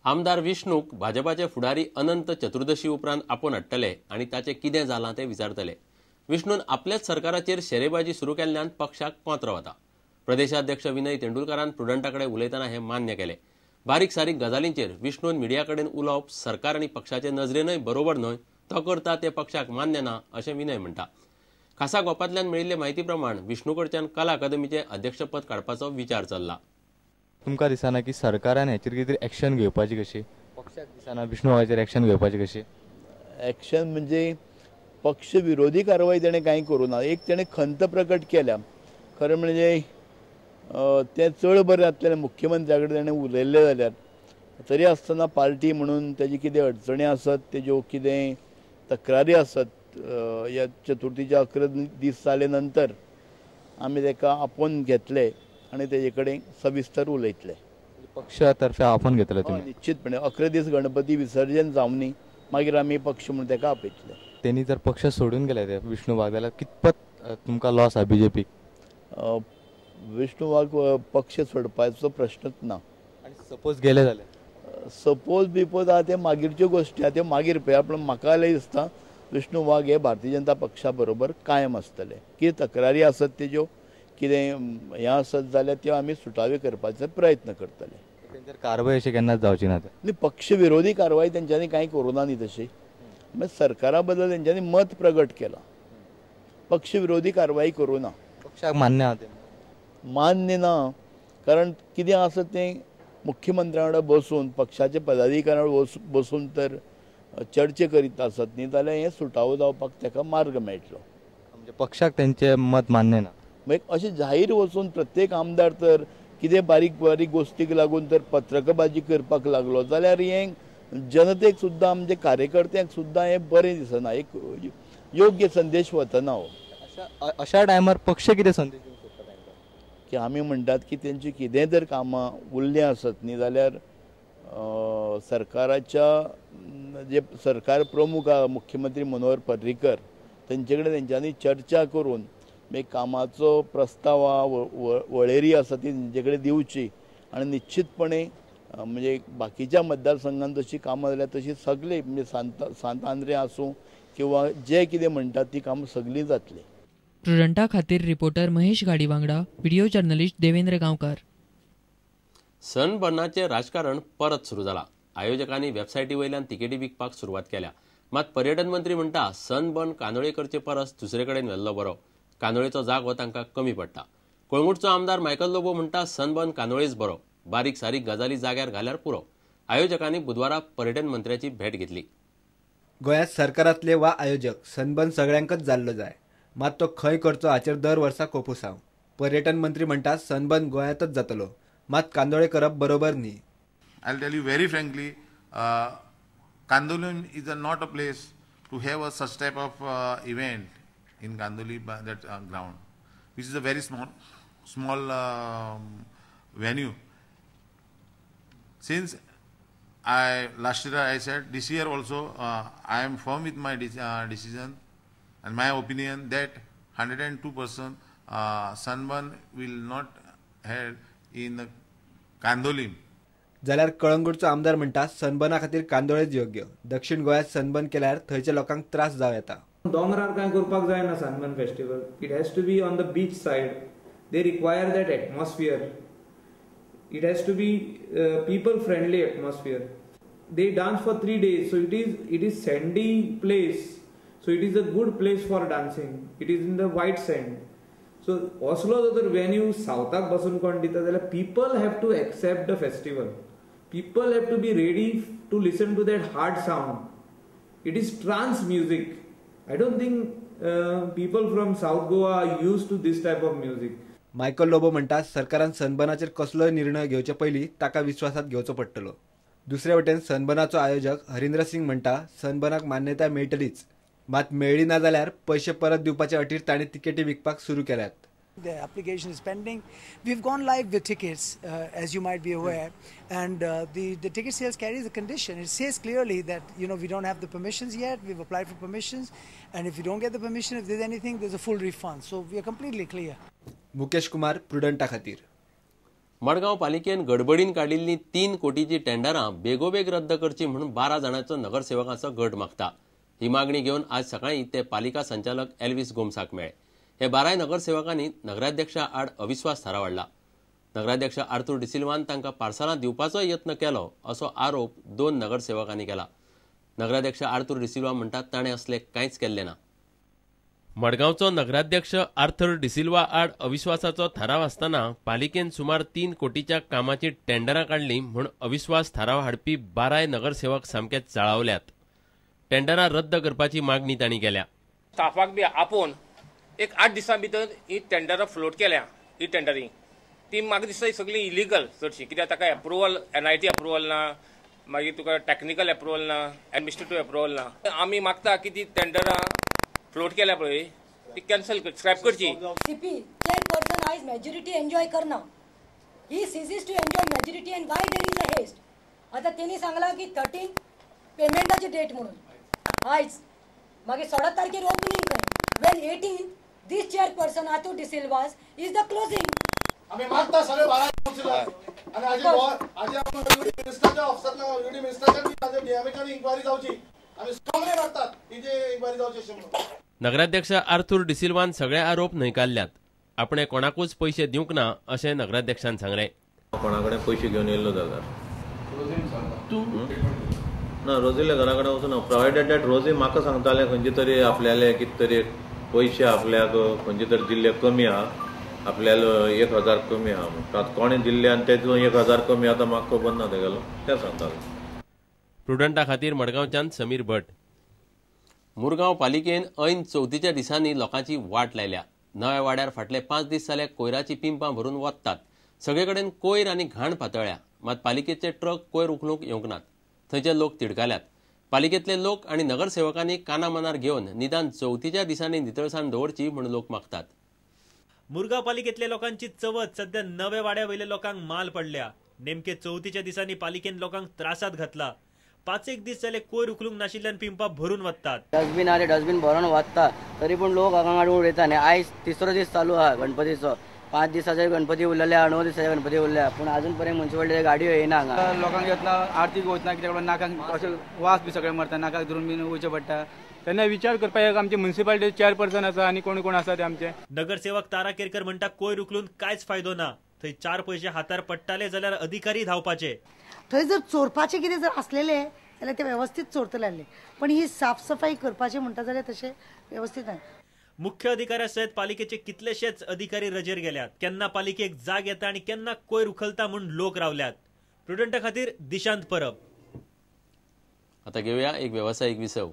आमदार विष्णूक भाजपाचे फुडारी अनंत चतुर्दशी उपरांत आपोवन हाडटले आनी ताचें कितें जालां तें विचारतले. विष्णून आपल्याच सरकाराचेर शेरेबाजी सुरू केल्ल्यान पक्षाक कोंत्र वता. प्रदेशाध्यक्ष विनय तेंडुलकारान प्रुडंटा कडेन उलयतना हें मान्य केलें. बारीक सारीक गजालींचेर विष्णून मिडिया कडेन उलोवप सरकार आनी पक्षाचे नजरेनय बरोबर न्हय, तो करता ते पक्षाक मान्य ना अशें विनय म्हणटा. खासा गोपांतल्यान मेळिल्ले म्हायती प्रमाण विष्णू कडच्यान कला अकादमीचें अध्यक्षपद काडपाचो विचार चल्ला. तुमकां दिसना की सरकारान हेचेर कितें एक्शन घेवपाची कशी, पक्षाक दिसना विष्णू वाघाचेर एक्शन घेवपाची कशी? एक्शन म्हणजे पक्ष विरोधी कारवाई तेणें कांय करूं ना. एक तेणें खंत प्रकट केल्या. खरें म्हणजे तें चड बरें जातलें मुख्यमंत्र्या कडेन तेणें उलयल्लें जाल्यार. तरी आसतना पार्टी म्हणून तेजी कितें अडचणी आसत, तेज्यो कितें तक्रारी आसत, ह्या चतुर्थीचे 11 दीस जाले नंतर आमी ताका आपोवन घेतले आनी तेजे कडेन सविस्तर उलयतले. पक्षातर्फे आपोवन घेतले तुमी? निश्चितपणे 11 दीस गणपती विसर्जन जावनी मागीर आमी पक्ष म्हणून ताका आपयतले. तेणी जर पक्ष सोडून गेले ते विष्णू वाघ जाल्यार कितपत तुमकां लॉस आसा बीजेपीक? विष्णू वाघ पक्ष सोडपाचो प्रश्नच ना. आनी सपोज गेले जाल्यार? सपोज बिपोज आहा ते मागीरच्यो गोश्टी आहा त्यो मागीर पळया. पूण म्हाका जाल्यार दिसता विष्णू वाघ हे भारतीय जनता पक्षा बरोबर कायम आसतले. कितें तक्रारी आसत तेज्यो, कितें हें आसत जाल्यार त्यो आमी सुटाव्यो करपाचो प्रयत्न करतले. तेंचेर कारवाय अशी केन्नाच जावची ना? न्ही, पक्ष विरोधी कारवाय तेंच्यांनी कांय करूं ना न्ही तशी. मागीर सरकारा बद्दल तेंच्यांनी मत प्रगट केलां, पक्ष विरोधी कारवाय करूं ना. पक्षाक मान्य आहा तें? मान्य ना, कारण कितें आसा तें मुख्यमंत्र्या वांगडा बसून, पक्षाचे पदाधिकाऱ्यां वांगडा बसून तर चर्चा करीत आसत न्ही जाल्यार हें सुटावो जावपाक ताका मार्ग मेळटलो. म्हणजे पक्षाक तेंचें मत मान्य ना? मागीर अशें जाहीर वचून प्रत्येक आमदार तर कितें बारीक बारीक गोश्टीक लागून तर पत्रकबाजी करपाक लागलो जाल्यार हें जनतेक सुद्दां, आमचे कार्यकर्त्यांक सुद्दां हें बरें दिसना, एक योग्य संदेश वतना हो. अशा टायमार पक्ष कितें संदेश दिवंक सोदता तांकां? की आमी म्हणटात की तेंची कितें जर कामां उरलीं आसत न्ही जाल्यार सरकाराच्या जे सरकार प्रमुख मुख्यमंत्री मनोहर पर्रीकर तेंचे कडेन तेंच्यांनी चर्चा करून मागीर कामाचो प्रस्ताव वळेरी आसा ती तेंचे कडेन दिवची आनी निश्चितपणे म्हणजे बाकीच्या मतदारसंघान जशी कामां जाल्यार तशी सगळी म्हणजे सांत आंद्रे आसूं किंवा जे कितें म्हणटात ती कामां सगळीं जातलीं. प्रुडंटा खातीर रिपोर्टर महेश गाडी वांगडा व्हिडिओ जर्नलिस्ट देवेंद्र गांवकार. सनबर्नाचें राजकारण परत सुरू जालां. आयोजकांनी वेबसायटी वयल्यान तिकेटी विकपाक सुरवात केल्या. मात पर्यटन मंत्री म्हणटा सनबर्न कांदोळे करचे परस दुसरे कडेन व्हेल्लो बरो. कांदोळेचो जागो तांकां कमी पडटा. कळंगूटचो आमदार मायकल लोबो म्हणटा सनबर्न कांदोळेच बरो, बारीक सारीक गजाली जाग्यार घाल्यार पुरो. आयोजकांनी बुधवारा पर्यटन मंत्र्याची भेट घेतली. गोंयांत सरकारांतले वा आयोजक सनबर्न सगळ्यांकच जाल्लो जाय, मात तो खंय करचो हाचेर दर वर्सा कोफुसांव. पर्यटन मंत्री म्हणटा सनबर्न गोंयांतच जातलो, मात कांदोळे करप बरोबर न्ही. I will tell you very frankly, Candolim is not a place to have a such type of event in Candolim, that ground, which is a very small venue. Since last year I said, this year also I am firm with my decision and my opinion that 102% sunburn will not have in Candolim. जाल्यार कळंगूटचो आमदार म्हणटा सनबर्ना खातीर कांदोळेच योग्य. दक्षिण गोंयांत sunburn केल्यार थंयच्या लोकांक त्रास जावं येता. दोंगरार कांय करपाक जायना sunburn festival. It has to be on the beach side. They require that atmosphere. It has to be people friendly atmosphere. They dance for 3 days, so it is sandy place, so it is a good place for dancing. It is in the white sand. So असलो जर venue सावथाक बसून कोण दिता जाल्यार people have to accept the festival. People have to be ready to listen to that hard sound. It is trance music. I don't think people from South Goa are used to this type of music. Michael Lobo म्हणटा सरकारान सनबर्नाचेर कसलोय निर्णय घेवचे पयलीं ताका विश्वासात घेवचो पडटलो. दुसरे वटेन सनबर्नाचो आयोजक हरिंद्र सिंग म्हणटा सनबर्नाक मान्यताय मेळटलीच, मात मेळ्ळी ना जाल्यार पयशे परत दिवपाचे अटीर तांणी तिकेटी विकपाक सुरू केल्यात. The application is pending. We've gone live with tickets, as you might be aware, and the ticket sales carries a condition. It says clearly that we don't have the permissions yet. We've applied for permissions, and if you don't get the permission, if there's anything, there's a full refund. So we are completely clear. Mukesh Kumar, प्रुडंटा खातीर. मडगांव पालिकेन गडबडीन काडिल्लीं 3 कोटीची टेंडरां बेगोबेग रद्द करची म्हणून 12 जाणांचो नगरसेवकांचो गट मागता. ही मागणी घेवन आज सकाळीं ते पालिका संचालक एल्विस गोम्साक मेळ्ळे. हे 12 नगरसेवकांनी नगराध्यक्षा आड अविश्वास थाराव हाडला. नगराध्यक्ष आर्थूर डिसिल्वान तांकां पार्सलां दिवपाचो यत्न केलो असो आरोप 2 नगरसेवकांनी केला. नगराध्यक्ष आर्थूर डिसिल्वा म्हणटात ताणें असलें कांयच केल्लें ना. मडगांवचो नगराध्यक्ष आर्थर डिसिल्वा आड अविश्वासाचो थाराव आसतना पालिकेन सुमार 3 कोटीच्या कामाची टेंडरां काडली म्हूण अविश्वास थाराव हाडपी 12 नगरसेवक सामके चाळावल्यात. टेंडरां रद्द करपाची मागणी तांणी केल्या. स्टाफाक बी आपोवन एक 8 दिसां भितर ही टेंडरां फ्लोट केल्या. ही टेंडरीं ती म्हाका दिसता सगळीं इलिगल चडशी, कित्याक ताका एप्रुवल NIT approval ना, मागीर तुका टॅक्निकल एप्रुवल ना, एडमिनिस्ट्रेटीव एप्रुवल ना. आमी मागता की ती टेंडरां फ्लोट केल्या पळय ती कॅन्सल स्क्रॅप करची. सीपी चेअरपर्सन आयज मेजॉरिटी एन्जॉय करना. He ceases to enjoy majority and why there is a haste. आतां तेणी सांगलां की 13 पेमेंटाची डेट म्हणून आयज, मागीर 16 तारखेर ओपनींग खंय. Well 18 this chairperson Arthur D'Silva's is the closing. आमी मागता सगळे 12 कावन्सिलर आनी आजी मिनिस्टराच्या ऑफिसांतल्यान युडी मिनिस्टराच्या डीएमएच्यान इन्क्वायरी जावची. आमी स्ट्रॉंगली मागतात ही जी इन्क्वायरी जावची अशें म्हणून. नगराध्यक्ष आर्थूर डिसिल्वान सगळे आरोप न्हयकारल्यात. आपणे कोणाकूच पयशे दिवंक ना अशें नगराध्यक्षान सांगलें. कोणा कडेन पयशे घेवन येयल्लो जाल्यार ना रोजील्या घरा कडेन वचून प्रोवायडेड that Rosie म्हाका सांगतालें खंयचे तरी आपल्याले कितें तरी पयशे आपल्याक खंयचे तरी दिल्ले कमी आहा, आपल्याला 1000 कमी आहा म्हणून. कोणें दिल्ले आनी तेतून 1000 कमी आतां म्हाका खबर ना तेगेलो, तें सांगतालें. प्रुडंटा खातीर मडगांवच्यान समीर भट. मुरगांव पालिकेन ऐन चवथीच्या दिसांनी लोकांची वाट लायल्या. नव्या वाड्यार फाटले 5 दीस जाले कोयराची पिंपां भरून वतात. सगळे कडेन कोयर आनी घाण पातळ्ळ्या. मात पालिकेचे ट्रक कोयर उखलूंक येवंक नात. थंयचे लोक तिडकाल्यात. पालिकेतले लोक आनी नगरसेवकांनी काना मनार घेवन निदान चवथीच्या दिसांनी नितळसाण दवरची म्हूण लोक मागतात. मुरगांव पालिकेतल्या लोकांची चवथ सध्या नव्या वाड्या वयल्या लोकांक माल पडल्या. नेमके चवथीच्या दिसांनी पालिकेन लोकांक त्रासात घातला. 5-1 दीस जाले कोयर उखलूंक नाशिल्ल्यान पिंपा भरून वतात. डस्टबीन आहा ते डस्टबीन भरून वता तरी पूण लोक हांगा हाडून उडयता. आनी आयज तिसरो दीस चालू आहा गणपतीचो. 5 दिसाचे गणपती उरलेले आहा, 9 दिसाचे गणपती उरले, पूण अजून पर्यंत म्युनिसिपालिटी गाडयो येयना हांगा. लोकांक येतना आरतीक वतना कित्याक नाकाक अशें वास बी सगळें मरता, नाकाक धरून बीन वयचें पडटा. तेन्ना विचार करपाक आमचे म्युनिसिपालिटी चेअरपर्सन आसा आनी कोण कोण आसा ते आमचे. नगरसेवक तारा केरकर म्हणटा कोयर उखलून कांयच फायदो ना. थंय 4 पयशे हातार पडटाले जाल्यार अधिकारी धांवपाचे. थंय जर चोरपाचें कितें जर आसलेलें जाल्यार ते वेवस्थीत चोरतले आसले, पण ही साफसफाई करपाचें म्हणटा जाल्यार तशें वेवस्थीत ना. मुख्य अधिकाऱ्या सयत पालिकेचे कितलेशेच अधिकारी रजेर गेल्यात. केन्ना पालिकेक जाग येता आनी केन्ना कोयर उखलता म्हूण लोक रावल्यात. प्रुडंटा खातीर दिशांत परब. आता घेऊया एक व्यावसायिक विसव.